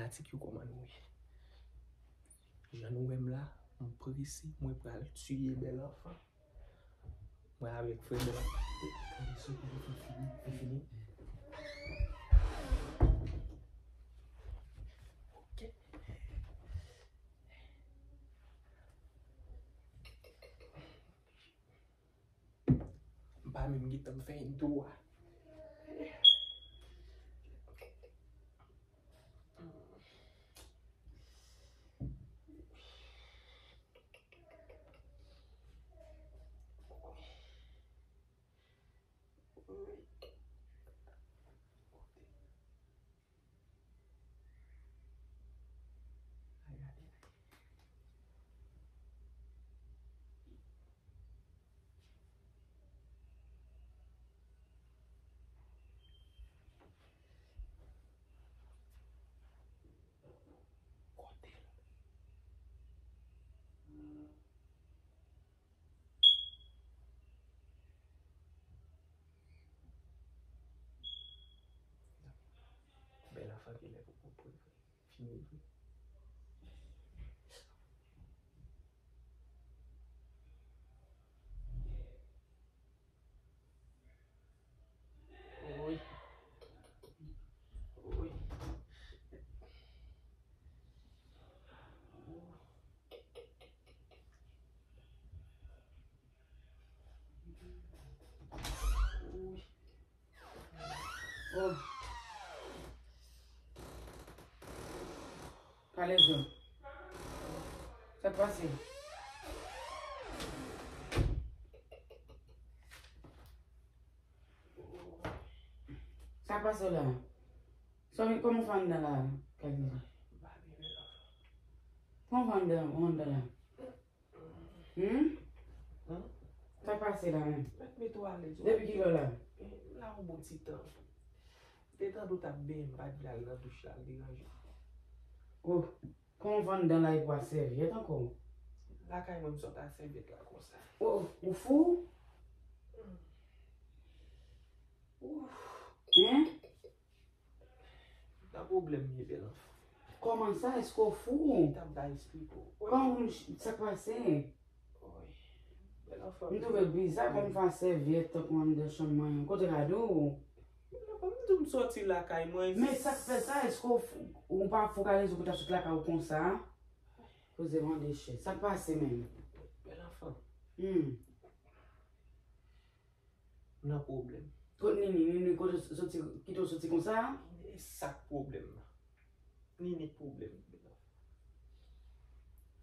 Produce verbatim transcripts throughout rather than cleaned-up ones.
Tik yo kòman nou ye. Jan nou wè m la, m prese, mwen pral tiye bèl anfan. Mwen avèk frè bèl anfan. Tande son bèl anfan fini, fini, fini. Ok. M pa menm gentan fè intro a. Bèl anfan genlè pou konprann. Fini vre. Wi. Wi. Wi. Oh. Kalezo. Sa k pase? Sa k pase la? Sa, kòman w fè anndan la, Kalezo? Kòman w fè anndan, anndan la? Hmm? Hmm? Sa k pase la menm? Mèt mete w alèz. Depi kilè w la? Eh, m la yon bon ti tan. M te tande w t ap benyen, m pa t vle al nan douch la, al deranje w. Oh, kòman w fè anndan la epi w a sèvyèt ankò? Lakay mwen, m sot a sèvyèt la konsa. Oh, ou fou? Hmm. Ouf. Hein? Nan pwoblèm m ye, bèl anfan. Kòman sa? Èske w fou? Tann m ta esplike w. Kòman, sa k pase? Wi. Bèl anfan. M twouve l biza kòm fè sèvyèt tankou anndan chanm mwen. Kote rad ou? Bèl anfan, m di w m soti lakay mwen. Men sa k fè sa? Èske w fou? Ou pa fou ka rezon pou w ta sot lakay ou konsa? Koze mande chè. Sa k pase menm? Bèl anfan. Hmm. Nan pwoblèm. Kot Nini? Nini, kote w soti, kite w soti konsa? E sa k pwoblèm nan. Nini k pwoblèm.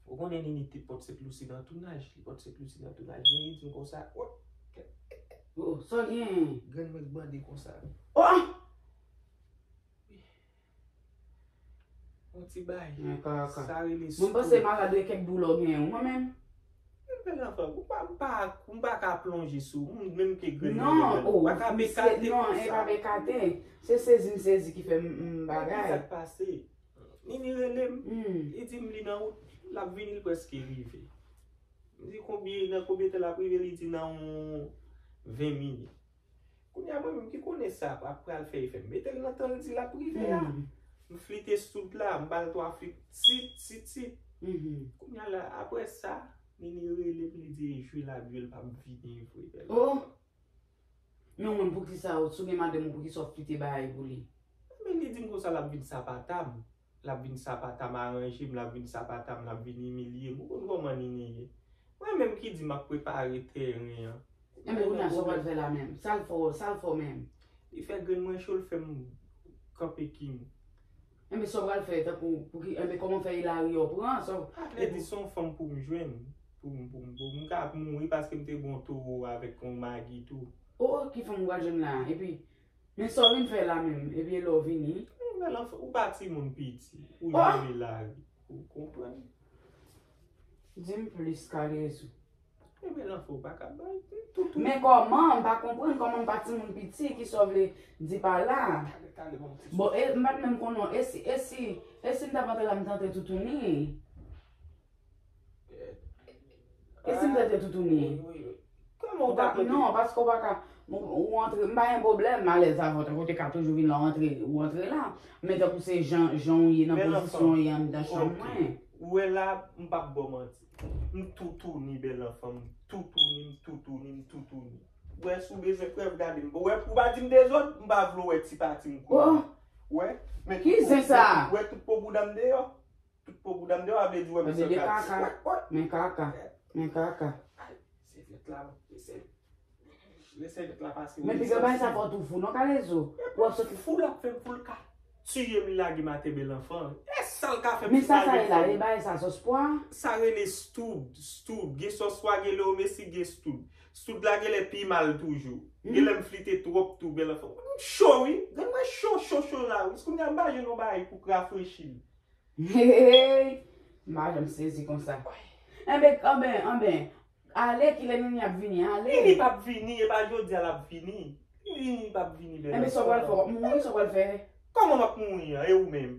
Ou konnen Nini te pot sent Lucy nan tounaj, li pot sent Lucy nan tounaj. Nini di m konsa, oh, kèt. Oh, sa w gen? Grenn mwen k bande konsa. Oh! Yon ti bay. Mwen pa ka. Sa rele stroke. Mwen panse malad e kèk doulè w genyen, ou mwen menm? Men bèl anfan, ou pa, m pa, m pa ka plonje sou ou, menm ke grenn mwen. Non, oh, pa ka bekate non, e pa bekate. Se sezi m sezi ki fè m, m bagay. Sa k pase? Nini rele m, hmm, li di m li nan wout, l ap vini, l prèske rive. M di konbyen, nan konbyen tan l ap rive, li di nan yon ven minit. Kounye a mwen menm ki konnen sa ap pral fè efè. M mete l nan tan l di l ap rive a. Hmm. M flite stout la, m ba l twa flit, tit, tit, tit. Mhm. Kounye a la, apre sa, Nini rele m, li di e jwe l ap jwe, l p ap vini vre, bèl. Oh! Men ou menm poukisa, si w gen madanm ou, poukisa w flite bagay pou li? Men li di m konsa l ap vin sapata m. L ap vin sapata m, aranje m, l ap vin sapata m, l ap vin imilye m. Ou konn kòman Nini ye. Mwen menm ki di m ap prepare tèren an. Enben, kounye a, sa w pral fè la menm? Sa l fè w, sa l fè w menm? Li fè grenn mwen cho, l fè m kanpe king. Enben, sa w pral fè, tankou, pou ki, enben, kòman fè Hilary w pran, sa w... Sa vle di se yon fanm pou m jwenn, pou m, pou m, pou m ka mouri paske m te gen yon towo avèk yon magi tou. Oh, oh, ki fanm ou pral jwenn la? Epi, men sa w vin fè la menm, epi e lè w vini? Men bèl anfan, ou pa timoun piti, ou jwenn Hilary, ou konprann? Di m plis, Kalezo. Men bèl anfan, ou pa ka bay tout, tout. Men kòman? M pa konprann kòman m pa timoun piti, kisa w vle di pa la? Kale, kale, bon, ti... Bon, e, m pa t menm konnen, e si, e si, e si m t ap antre la, m t antre toutouni? E si m t antre toutouni? Wi, wi, wi. Kòman ou ta konte? Non, paske w pa ka, Ou, ou antre, m pa gen pwoblèm, m alèz avè w, tankou w te ka toujou vin la, w antre, ou antre la. Men tankou se jan, jan w ye nan pozisyon w ye anndan chanm mwen. Ou wè la, m p ap ba w manti. M toutouni, bèl anfan, m toutouni, m toutouni, m toutouni. Ou wè, si w bezwen prèv, gade m. Ou wè, pou w pa di m dezòd, m pa vle w wè ti pati m kounye a. Ou wè? Men ki zen sa? Ou wè tout po bouda m deyò? Tout po bouda m deyò, a vle di w wè m san kaka. Men kaka. Men kaka. Ay, sèvyèt la, mesye. Lè sèvyèt la pase. Men piga bagay sa fò tou fou, non, Kalezo. Ou ap soti fou l ap fè m fou l ka tiye m, li lage m atè, bèl anfan. E sa l ka fè m. Men sa sa ye la, e bagay sa sòs pwa? Sa rele stoud, stoud. Gen sòs pwa, gen lewomesi, gen stoud. Stoud la genlè pi mal toujou. Genlè m flite twòp tou, bèl anfan. M cho, wi. Gad mwen cho, cho, cho la, wi. Kounye a m pa jwenn yon bagay pou k rafrechi l. Hey, m pa janm sezi konsa. Enben, enben, enben, ale, kilè Nini ap vini, ale. Nini p ap vini, e pa jodi a l ap vini. Nini p ap vini, bèl anfan. Enben, sa w pral fè, w ap mouri, sa w pral fè? Kòman m ap mouri an, e ou menm?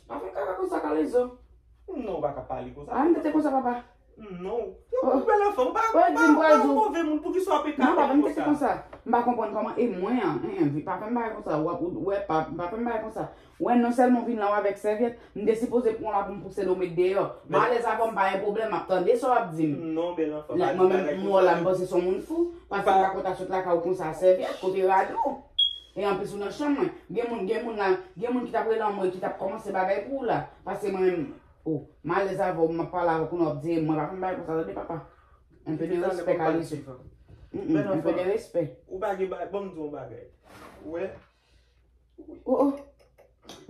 Pa fè kaka konsa, Kalezo. Non, ou pa ka pale konsa. Pa fè m tete konsa, papa. Non. Ou bèl anfan, ou pa, ou pa, ou pa yon move moun, poukisa w ap ekate m konsa? Non, pa fè m tete konsa. M pa konprann kòman, e mwen an, en, en, pa fè m bagay konsa. W ap, ou, w ap, pa, pa fè m bagay konsa. Wè, non sèlman w vin la w avèk sèvyèt, m te sipoze pran w la pou m pouse l ou met deyò. M alèz avè w, m pa gen pwoblèm, m ap tande sa w ap di m. Non, bèl anfan, pa di bagay konsa. Mwen menm, m wè w la, m panse se yon moun fou, paske m pa konn ta sot lakay ou konsa a sèvyèt, kote rad ou. E anplis ou nan chanm mwen. Gen moun, gen moun la, gen moun ki t ap rele anmwey, ki t ap kòmanse bagay pou ou la. Paske mwen menm, o, m alèz avè w, m ap pale avè w kounye a, w ap di, mwen pa fè m bagay konsa, tande papa. Un peu de respect, Kalezo. Mm, mm, un peu de respect. Ou pa gen bagay, ban m di w yon bagay. Ou wè? O, o.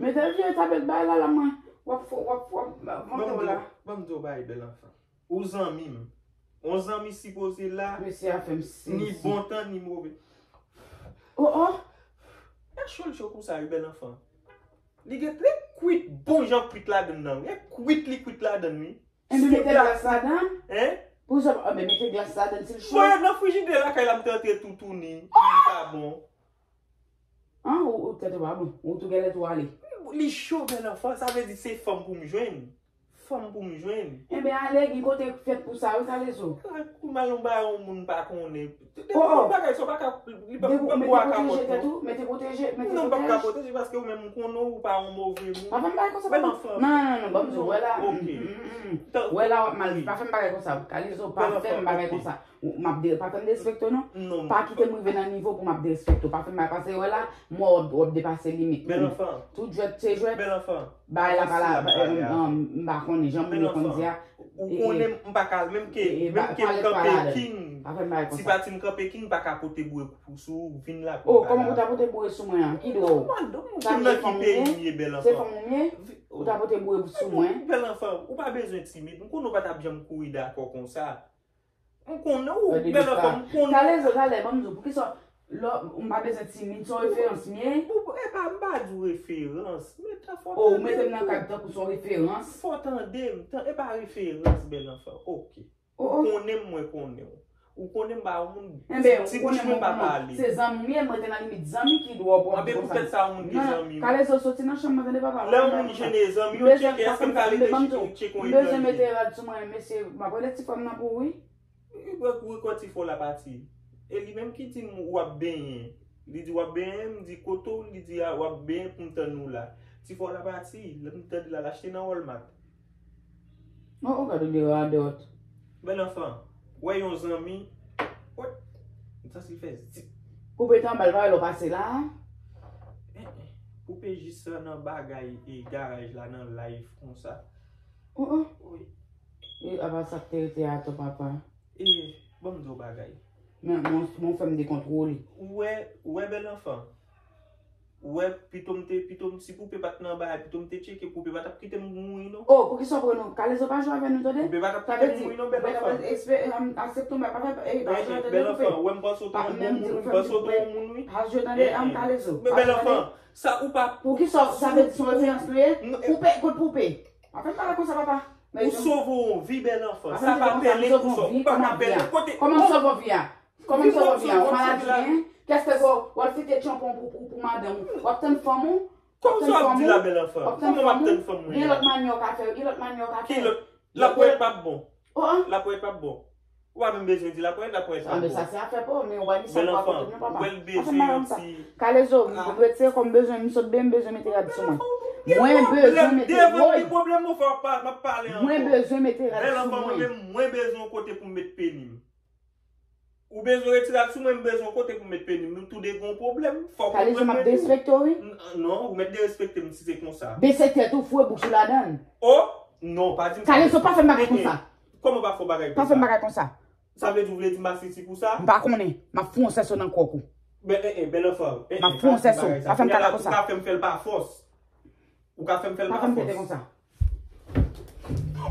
Mete vye tablet bay la, la, mwen. W ap fò, w ap, w ap, w ap vante w la. Ban m di w bagay, bèl anfan. Ou zanmi m. Yon zanmi sipoze la, mesye a fè m sezi, ni bon tan, ni move. O, o. E cho l cho konsa, wi, bèl anfan. Li gen, li kwit, bon jan kwit ladann nan, wi. E kwit li kwit ladann, wi. Enben, mete glas ladann. Hein? Pou sa, enben, mete glas ladann, si l cho. Mwen nan frijidè lakay la, m te antre toutouni. Li pa bon. An, ou, ou tèt ou pa bon. Ou tou genlè tou ale. Li cho, bèl anfan, sa vle di se fanm pou m jwenn. Fanm pou m jwenn. Enben, ale, gen kote fèt pou sa, wi, Kalezo. Kou mal yon bagay, yon moun pa konnen. Depi yon bagay, sa w pa ka, li pa, ou pa ka pwoteje tèt ou, mete pwoteje, mete pwoteje. Non, m p ap ka pwoteje, paske ou menm, m konnen w, ou pa yon move moun. Pa fè m bagay konsa, papa. Non, non, non, non, ban m di w, wè la. Wè la, w ap mal viv. Pa fè m bagay konsa, Kalezo, pa fè m bagay konsa. Ou, m ap de-, pa fè m derespekte w non. Non. Pa kite m rive nan nivo pou m ap derespekte w. Pa fè m bagay, paske wè la, m wè w ap, w ap depase limit. Bèl anfan. Tout jwèt se jwèt. Bèl anfan. Bagay la pa la, m pa konnen jan moun yo konn di a. Ou konnen m pa ka, menm ke, menm ke m kanpe king, ti pati m kanpe king, m pa ka pote boure sou ou, vin la pou m pale avè w. O, kòman pou ta pote boure sou mwen an? Ki dwa w? Sa vle fanm ou ye? Se fanm ou ye? Ou ta pote boure sou mwen? Bèl anfan, ou pa bezwen timid. M konnen w pa t ap janm kouri dakò konsa. M konnen w, bèl anfan, m konnen. Kalezo, talè, ban m di w, poukisa lè m pa bezwen timid, se yon referans m ye? Ou, epa, m pa di w referans, men tan fò tande m. O, ou mete m nan kad tankou se yon referans? Fò tande m, tan, epa referans, bèl anfan, oke. Ou konnen m, mwen konnen w. Ou konnen m pa yon moun, ti bouch mwen pa pale. Se zanmi m ye, mwen te nan limit zanmi ki dwa w pou ap di konsa. Anben poutèt sa yon moun ki zanmi m. Kalezo, soti nan chanm mwen, tande papa. Lè yon moun jennen zanmi yo tcheke, èske m ka rete tcheke yon etranje? M bezwen mete rad sou mwen, mesye, m ap rele ti frè m nan pou ou, wi. Wi, wi, kò ti fò la pati. E li menm ki di m w ap benyen. Li di w ap benyen, m di kote w, li di a w ap benyen pou m tann ou la. Ti fò la pati, lè m tande l al achte nan Walmart. O, o, gade de radòt. Bèl anfan, wè yon zanmi. Wè, m santi l fè zip. Koupe tan bal pa wè lè w pase la. Eh, eh, koupe jis nan bagay e garaj la nan live konsa. O, o. Wi. E apa sa k te rete a tou, papa? E, ban m di w bagay. Men, men, men w fè m dekontwole. Ou wè, ou wè bèl anfan. Ou wè, pito m te, pito m, si Poupe pa t nan bagay, pito m te tcheke, Poupe pa t ap kite m mouri, non. O, poukisa w pran nou? Kalezo pa jwe avè nou, tande? Poupe pa t ap kite m mouri, non, bèl anfan. Sa vle di, aksepte yon bagay, pa fè, ey, pa jwe, tande, Poupe. Bèl anfan, ou wè m panse w te yon bon moun, wi, m panse w te yon moun, wi. Pa jwe, tande, Kalezo. Men bèl anfan, sa ou pa. Poukisa, sa vle di, se yon referans nou ye? Poupe, kote Poupe? Pa fè m pale konsa, papa. Ou sove yon vi, bèl anfan. Sa pa pèlen pou sa. Ou pa ka pèlen. Kote. Kòman m sove yon vi a? Kòman m sove yon vi a? Ou maladi, en? Kèske w al fete tchanpon pou, pou, pou madanm ou? W ap tann fanm ou? Kòman sa w ap di la, bèl anfan? Kòman w ap tann fanm mwen? Gen lòt manyè w ka fè, gen lòt manyè w ka fè. Ki lòt? Lapwèt p ap bon. Lapwèt p ap bon. Ou pa menm bezwen di l ap parèt, l ap parèt pa bò. Sa se afè pa w, men ou pa di sa pou pa kote m non, papa. Papa, m pa konn sa. Kalezo, m retire kò m bezwen, m sot byen, m bezwen mete rad sou mwen. Mwen bezwen mete, woy! Devan gen pwoblèm ou fè w ap pale, m ap pale ankò. Mwen bezwen mete rad sou mwen. Bèl anfan, mwen menm, mwen bezwen yon kote pou m met peni m. Ou bezwen retire rad sou mwen, m bezwen yon kote pou m met peni m. Nou toude gen yon pwoblèm, fòk ou konprann mwen tou. Kalezo, m ap derespekte w, wi. Non, ou mèt derespekte m si se konsa. Bese tèt ou, foure bouk sou ladan l. Oh, non, pa di m sa. Kalezo, pa fè m bagay konsa. Kòman pa fè w bagay konsa? Pa fè m bagay konsa. Sa vle di w vle di m pa sesi pou sa? M pa konnen. M ap foun yon sèso nan kòk ou. Ben, eh, eh, bèl anfan. M ap foun yon sèso. Pa fè m kaka konsa. Ou ka fè m fè l pa fòs. Ou ka fè m fè l pa fòs. Pa fè m tete konsa.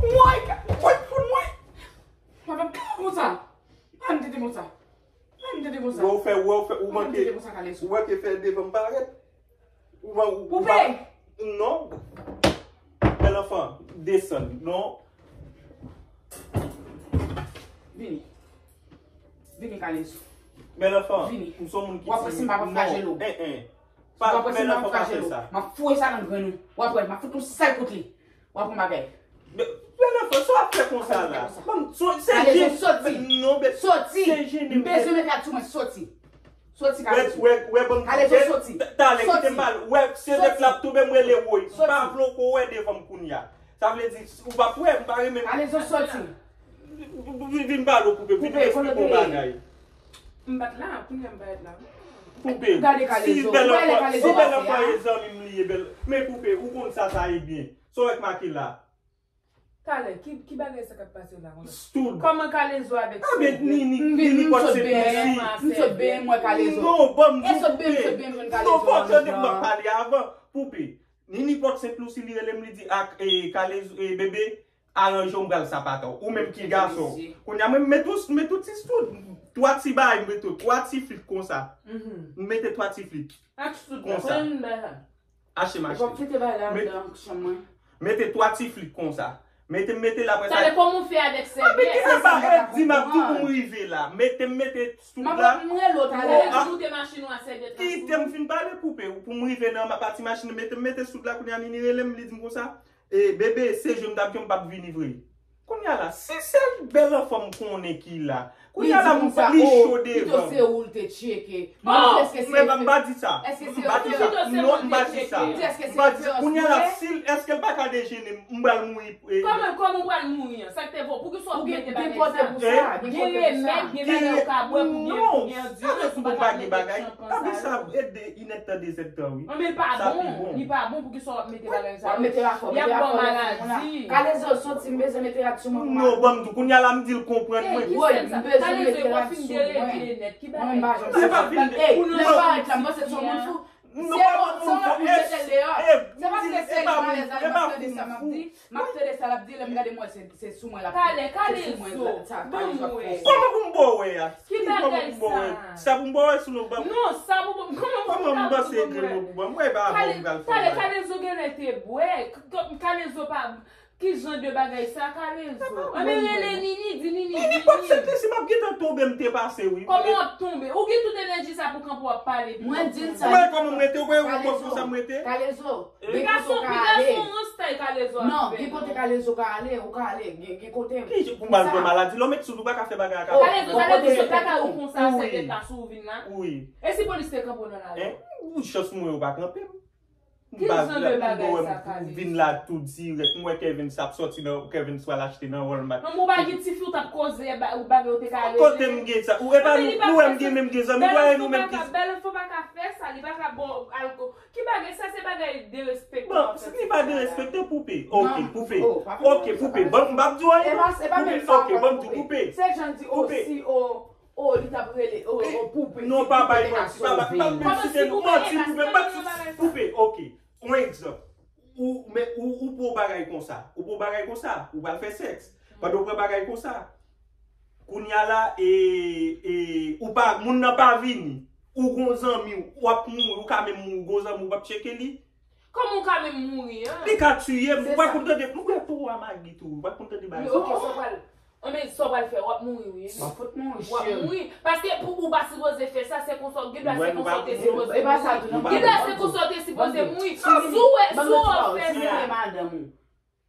Woy, woy, woy, woy. Pa fè m kaka konsa. Pa fè m tete konsa. Pa fè m tete konsa. Wè w fè, wè w fè, ou manke, ou manke fè devan m parèt. Ou pa, ou, ou pa, non. Bèl anfan, desann, non. Vini. Vini, Kalezo. Bèl anfan, vini. M se yon moun ki timid. W ap wè si m pa fraje l ou. Eh, eh. W ap wè si m pa fraje l ou. M ap foure sa nan grenn ou. W ap wè, m ap fout yon sèl kout li. W ap wè bagay. Bèl anfan, sa w ap fè konsa la? Kalezo, soti. Non, men soti. M bezwen mete rad sou mwen, soti. Soti, Kalezo. Wè, wè, wè, ban m. Kalezo, soti. Talè, kite m pale. Wè, se lèt l ap tonbe, m rele woy. M pa vle w ko wè devan m kounye a. Sa vle di, ou p ap wè, m pa renmen. Kalezo, soti. Vin, vin pale w, Poupe, vin eksplike w bagay. M pa t la, kounye a m parèt la. Poupe, si bèl anfan, si bèl anfan e zanmi m li ye, bèl. Men Poupe, ou konn sa, sa e byen. Sa w wè k make la? Talè, ki, ki bagay sa k ap pase la konsa? Stud. Kòman Kalezo avèk Stud? Ah, men Nini, Nini pòt se pisi. M sot benyen, m wè Kalezo. Non, ban m di w Poupe. Non, fò w tande m ap pale avan. Poupe. Nini pòt senp li, si li rele m, li di ak, eh, Kalezo, eh, bebe, aranje w, m pral sapata w. Ou menm ki gason. Kounye a, mwen, m mete w, m mete w ti stud. Twa ti bagay, m mete w, twa ti flit konsa. M mete twa ti flit. Ak stud la, konnen m bay sa. Achte m achte. Ou p ap fete bagay la anndan chanm mwen. Mete twa ti flit konsa. Mete m mete l apre sa. Talè, kòman w fè avèk sèvyèt? Kite m ba, e di m ap di pou m rive la. Mete m mete stud la. M ap, m rele w talè. Ou te moute machin ou a sèvyèt la. Kite m fin pale, Poupe. Pou m rive nan pati machin, mete m mete stud la, kounye a Nini rele m, li di m konsa, eh, bebe, se jwe m t ap jwe, m p ap vini vre. Kounye a la, si se bèl anfan m konnen ki la, kounye a la, m, li cho devan m. Pito se ou l te tcheke. M pa di sa. M pa di sa. Non, m pa di sa. M pa di sa. Kounye a la, si l, èske l pa ka dejene, m pral mouri, eh. Kòman, kòman w pral mouri an? Sa k te vo? Poukisa w mete bagay sa? Gen remèd, gen bagay ou ka bwè pou byen, pou byen di. Non, sa vle di bon pa gen bagay. Tanpri sa, e de, inèdtan, dezèdtan, wi. Anben, li pa bon, li pa bon, poukisa w ap mete bagay sa yo? Y ap ba w maladi. Kalezo, soti, m bezwen mete rad sou mwen. Non, ban m di w, kounye a la, m di l konprann mwen. Woy, m bezwen mete rad sou mwen. Mwen menm pa janm soti. Ey, nan parèt la, m panse se yon moun fou. Se yon moun fou, m mete l deyò. Se paske se malèz la, m ap tande sa m ap di. M ap tande sa l ap di, lè m gade m wè se, se sou mwen l ap, se sou mwen sa, Kalezo ap fè sa. Kòman pou m ba w wè a? Ki bagay sa? Sa pou m ba w wè sou non, ban m. Non, sa pou m, kòman pou m ba w wè? Kòman m panse grenn non pou ban m? Mwen ba bon m pral fè. Talè, Kalezo genlè te bwè. K-, k-, Kalezo pa, ki jan de bagay sa, Kalezo? Anben rele Nini, di Nini, Nini pòt senp li, si m ap gentan tonbe, m te pase, wi. Kòman w ap tonbe? Ou gen tout enèji sa pou kanpe w ap pale. Mwen di l sa. Ou wè kòman m rete, ou wè ou konsa m rete? Kalezo. Pigason, pigason yon stay Kalezo ap fè. Non, gen kote Kalezo ka ale, ou ka ale, gen, gen kote. Ki jan pou m al pran maladi? Lè w met sou, ou pa ka fè bagay ak. Kalezo, sa vle di sot lakay ou konsa, sèvyèt la sou ou vin la? Wi. E si polis te kanpe w nan lari? Hein? Ou chans mwen, ou pa kanpe m. M pa vle, m dwe wè m vin la tou dirèk. M wè Kevin sa ap sòti nan, Kevin pral achte nan Walmart. Manman, ou pa gen tifi, ou t ap koze, ou bagay, ou te ka rele. Kote m gen sa? Ou, e pa nou, nou wè m gen menm gen zanmi, nou wè nou menm ki. Bèl anfan pa ka fè sa, li pa ka ba w alkòl. Ki bagay sa, se bagay derespektan. Bon, li pa derespekte, Poupe. Ok, Poupe. Ok, Poupe. Bon, m p ap di w anyen. Poupe, ok, bon, m di w, Poupe. Se jan di osi, o, o, li t ap rele, o, o, Poupe. Non, pa bay manti, pa bay, m p ap menm site non, manti, Poupe, manti, Poupe, ok. Yon egzanp. Ou, men, ou, ou pran bagay konsa. Ou pran bagay konsa. Ou pral fè sèks. Pandan ou pran bagay konsa, kounye a la, e, e, ou pa, moun nan pa vini. Ou gon zanmi w, w ap mouri, ou ka menm mouri, gon zanmi w p ap tcheke li. Kòman ou ka menm mouri an? Li ka tiye m, ou pa konn tande, m kwè tou a magi tou, ou pa konn tande bagay sa. Ok, sa w pral, anben, sa w pral fè, w ap mouri wi. M ap fout mouri, cheri. W ap mouri. Paske pou ou pa sipoze fè sa, se konsa, gen dwa se konsa w te sipoze mouri. Gen dwa se konsa w te sipoze mouri. Si w wè, si w wè w fè sa.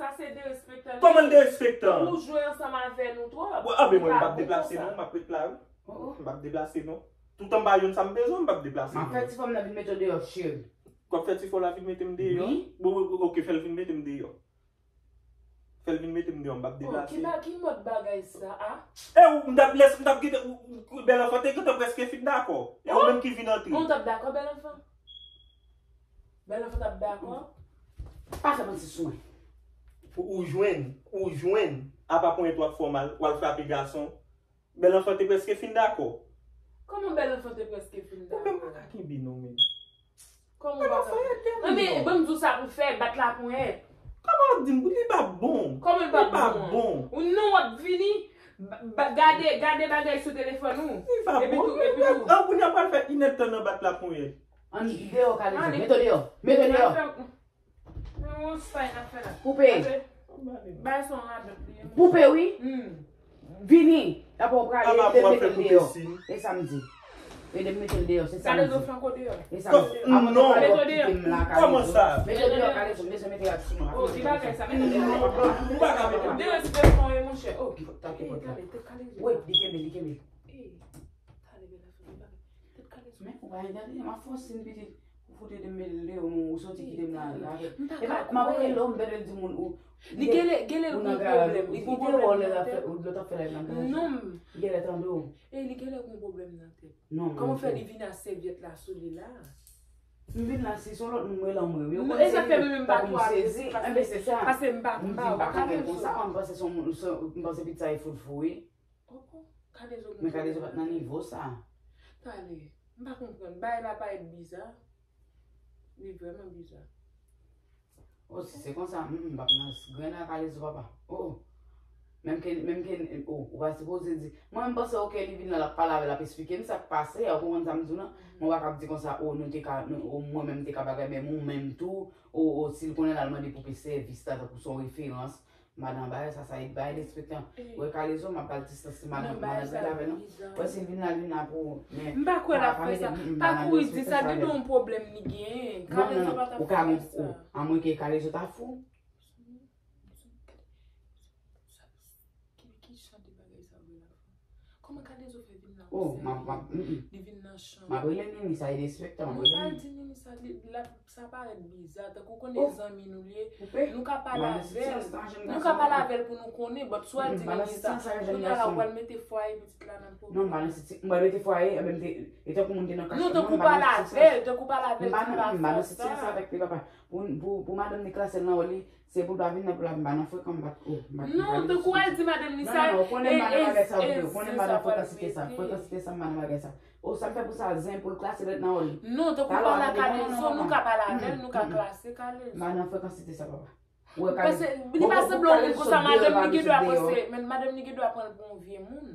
sa se derespektan li ye. Kòman l derespektan? Ou jwe ansanm avè nou twòp. Bon, ah, men mwen, m p ap deplase non, m ap ret la, wi. M p ap deplase non. Toutan m pa jwenn sa m bezwen, m p ap deplase non. M ap fè ti fanm nan vin mete w deyò, cheri. W ap fè ti fanm la vin mete m deyò? Wi. Bon, bon, ok, fè l vin mete m deyò. Fè l vin mete m deyò, m p ap deplase. Oh, ki ba-, ki mòd bagay sa a? E ou, m t ap lès, m t ap kite, ou, ou, Bèl Anfan te gentan prèske fin dakò. E ou menm ki vin antre. Ou t ap dakò, Bèl Anfan? Bèl Anfan t ap dakò? Pa fè manti sou mwen. Ou, ou jwenn, ou jwenn, apa ponyèt w ap fè w mal, w al frape gason. Bèl Anfan te prèske fin dakò. Kòman Bèl Anfan te prèske fin dakò? Ou menm pa ka kenbe non, men. Kòman w pa ka? Non, men ban m di w sa pou fè, bat laponyèt. Kòman w ap di m? Li pa bon. Kòman l pa bon? Ou non, w ap vini, ba-, ba-, gade, gade bagay sou telefòn ou. Li pa bon. Epi tou, epi tou. An, kounye a pral fè inèdtan nan bat laponyèt. Ann deyò, Kalezo. Mete w deyò. Mete w deyò. Koupe. Koupe, wi. Vini. Apa w prale, ede m mete l deyò. E sa m di. Ede m mete l deyò, se sa m di. E sa m di. Apa w prale, w ap kite m la, Kalezo. Mete l deyò, Kalezo, m bezwen mete rad sou mwen. Oh, ki bagay sa, mete l deyò. Ou pa ka mete l deyò. Derespektan, monchè. Oh. Ki fòt, ta ki fòt la. Wi, li kenbe, li kenbe. Men, ou pa gade, m ap fè w siy pitit. Ou fout ede m mete l deyò, ou soti kite m la, la avè l. E pa, m ap rele w, m pèdi l di moun ou. Li genlè, genlè l gon pwoblèm, li gon pwoblèm nan tèt. Lè w t ap fè live nan garaje. Non. Li genlè tande w. E li genlè gon pwoblèm nan tèt. Non, non. Kòman fè li vin ak sèvyèt la sou li la? M vin la, si se yon lòt moun, m rele anmwe, wi. Ou konn se li, tankou m sezi. Enben, se sa. Paske m pa, m pa, m pa konprann konsa, m panse se yon moun, m panse pitit sa e fout fou, wi. Oh, oh, Kalezo gon pwoblèm. Men Kalezo pa t nan nivo sa. Talè, m pa konprann. Bagay la parèt biza. Li vrèman biza. Oh, si se konsa, m, m p ap nan grenn nan Kalezo, papa. Oh, menm ke, menm ke, oh, ou pa sipoze di. Mwen, m panse, ok, li vin la, l ap pale avè l, l ap esplike m sa k pase, ou konprann sa m di w lan? Mwen pa kab di konsa, oh, nou te ka, nou, oh, mwen menm te ka bagay, men ou menm tou, oh, oh, si l konnen l al mande pou ke sèvis la, tankou se yon referans, madan bagay sa, sa e bay respektan. Wè Kalezo, m ap ba l distans li, madan, madan ret avè l non. Wè si l vin la, l vin la pou, men m pa kwè l ap fè sa. Pa kouri di sa, gen yon pwoblèm li genyen. Kalezo pa t ap fè sa. Amwenke Kalezo ta fou. Ki, ki jan de bagay sa vre la? Kòman Kalezo fè vin la? Oh, m ap, m ap, mm, mm. Li vin nan chanm. M ap rele Nini, sa e derespektan, m ap rele Nini. Di Nini sa, li, la, sa parèt biza. Tankou konnen zanmi nou li ye, nou ka pale avè l. Nou ka pale avè l pou nou konnen, but si w al di Nini sa, kounye a la w pral mete fwaye pitit la nan pwoblèm. Non, m pa nan siti, m pral mete fwaye, enben m te, e tankou moun te nan kachèt. Non, tankou pale avè l, tankou pale avè l, m pa nan siti sa avèk li, papa. Pou, pou, pou madanm li klase l nan wòl li, se pou l pa vin nan pou la, m pa nan frekan, m pa, oh, m pa. Non, tankou al di madanm li sa. Non, non, non, ou konnen m pa nan bagay sa, ou konnen m pa nan frekansite sa, frekansite sa, m pa nan bagay sa. Oh, sa m fè pou sa, zen pou l klase l nan wòl li. Non, tankou pale a Kalezo, nou ka pale avè l, nou ka klase Kalezo. M pa nan frekansite sa, papa. Ou wè Kalezo. Paske li pa sanble yon moun konsa, madanm li gen dwa panse, men madanm li gen dwa pran l pou yon vye moun.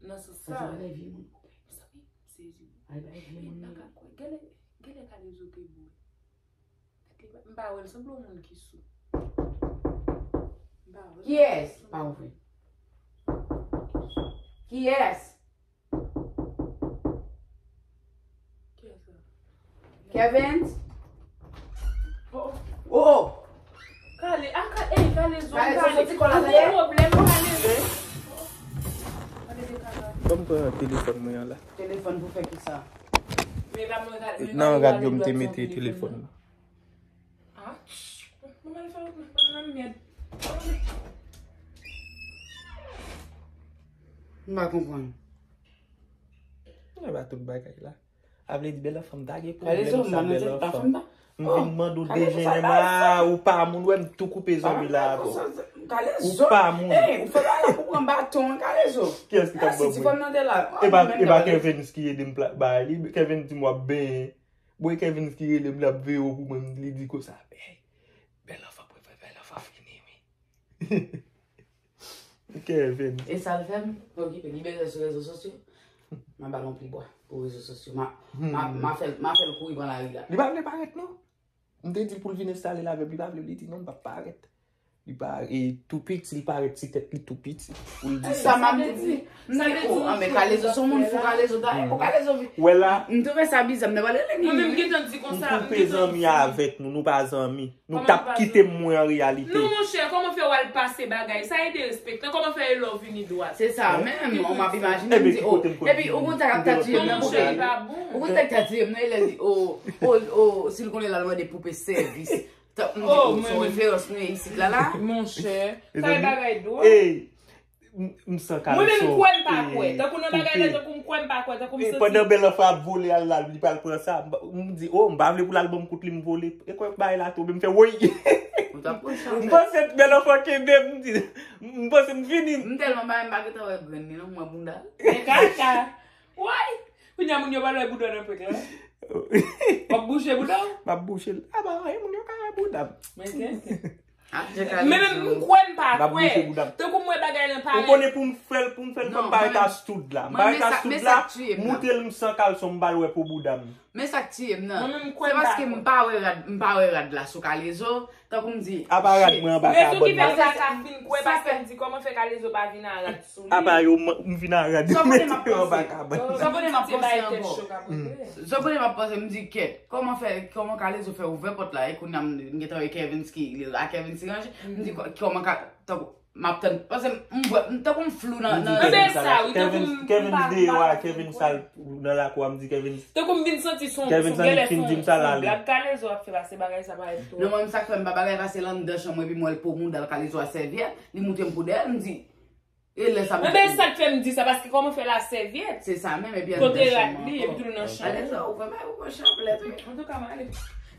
Nan sans sa. Sa se bagay vye moun. Mezanmi, m sezi. Ay, bagay vye moun. M pa ka kwè. Genlè, genlè Kalezo te bwè. M pa wè l sanble yon moun ki sou. M pa wè l. Kiyès? Pa ouvri. Kiyès? Kiyès la? Kevin? Oh, oh. Oh, oh. Kale, a ka, ey, Kalezo, Kalezo, Kale, soti kò la, ou gen pwoblèm, Kalezo. Ban m pran telefòn mwen an la. Telefòn pou fè kisa? Nan rad yo m te mete telefòn. Ah? Mwen al fè M pa konprann. Mwen ba tout bagay la. A vle di bèl anfan m ta gen pwoblèm sa bèl anfan. M vin mande w dejennen ma ou pa moun wè m tou koupe zanmi la avè w. Ou pa moun. Ou fè bagay pou pran baton an Kalezo. Kiyès ki t ap ban mwen? E pa Kevens ki ede m bay li. Kevens di m w ap benyen. Bon e Kevens ki rele m l ap veye w pou mwen li di konsa. Bèl anfan prefere bèl anfan fini wi. Kevens. E sa l fè m okipe li bezwen sou rezo sosyo. M a ba l yon pli bwa pou rezo sosyo. M a fè l kouri pran lari la. Li pa vle parèt non. M te di l pou l vin enstale l avè m, li pa vle, li di non, m p ap parèt. Li pa e tou piti, li parèt ti tèt li tou piti. Pou l di sa m ap di. M di o anben Kalezo se yon moun fou Kalezo ta e pou Kalezo vin. Wè la. M twouve sa biza m nan pale li. Mwen menm gentan di konsa. M koupe zanmi avèk nou, nou pa zanmi. Nou t ap kite m mwen an reyalite. Non monchè, kòman fè w al pase bagay sa e derespektan, kòman fè e lè w vini dwat. Se sa menm, m ap imajine m di o. Epi ou konn sa k ap tatouye m nan pou bagay. Ou konn sa k tatouye m nan e lè l di o, o, o, si l konnen l al mande poupe sèvis. Tank m di o, se yon referans nou ye isit la la. Monchè, sa e bagay dwòl. M san Kalezo. Mwen menm m kwè m pa kwè. Tankou nan bagay la, tankou m kwè m pa kwè, tankou m santi. Pandan bèl anfan ap vole al la, li pral pran sa. M di, o, m pa vle pou l al ban m kout li m vole. E kwè bagay la tonbe, m fè woy. Ou t ap pran chaplet. M panse bèl anfan kenbe m, m di, m panse m fini. M tèlman bagay m pa gentan wè grenn li non, m wè bounda l. Men kaka. Woy! Kounye a moun yo pa lwe bouda nan prank la. W ap bouche bouda w? M ap bouche l. A pa anyen, moun yo ka wè bouda m. Men kèk. Men menm m kwè m pa kwè. Tankou m wè bagay lan parèt. Ou konnen pou m fè l, pou m fè l, fò m parèt a stoud la. M parèt a stoud la, moute l m san kalson, m pa l wè po bouda m. Men sa k tiye m nan. Se paske m pa wè rad, m pa wè rad la sou Kalezo. Tankou m di, apa rad mwen anba kabann la. Rezon ki fè m pa ka fin kwè, paske m di kòman fè Kalezo pa vin a rad sou li. Apa yo, m vin a rad yo mete yo anba kabann. Sa konnen m ap panse ankò. Sa konnen m ap panse, m di kèt. Kòman fè, kòman Kalezo fè ouvè pòt la, e kounye a m gentan wè Kevens ki, li la Kevens ki ranje. M di kòman ka, tankou, m ap tann, paske m, m, tankou m flou nan, nan. Anben sa, wi, tankou m, Kevens deyò a, Kevens al nan lakou a, m di Kevens. Tankou m vin santi son, son genlè son, son blag Kalezo ap fè pase bagay sa parèt twò. Non, mwen, sa k fè m pa bagay pase l anndan chanm mwen, epi m wè l po mouda l Kalezo a sèvyèt, li moute m pou dèyè l, m di, e lè sa m. Anben sa k fè m di sa, paske kòman fè l a sèvyèt? Se sa menm, epi anndan chanm mwen ankò. Kote rad li, epi tou nan chanm. Alèz la, ou vrèman, ou pran chaplet, wi. Antouka, m ale.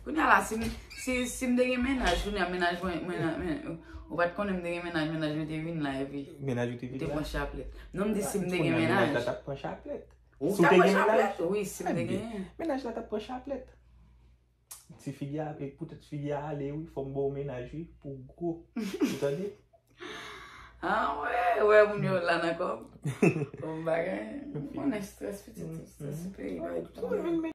Kounye a la, si m, si, si m te gen mennaj, kounye a mennaj mwen, mwen, mwen, ou pa t konnen m te gen mennaj, mennaj mwen te vin la, epi. Mennaj ou te vin la? Te pran chaplet. Non, m di si m te gen mennaj. Mennaj la t ap pran chaplet. Ou ta pran chaplet? Wi, si m te genyen. Mennaj la t ap pran chaplet. Ti figi a, e poutèt figi a ale, wi, fò m ba w mennaj, wi, pou gwo. Ou tande? Ah, wè, wè, moun yo la nan kòb. Bon bagay. M konnen strès, pitit, strès peyi, bagay tout.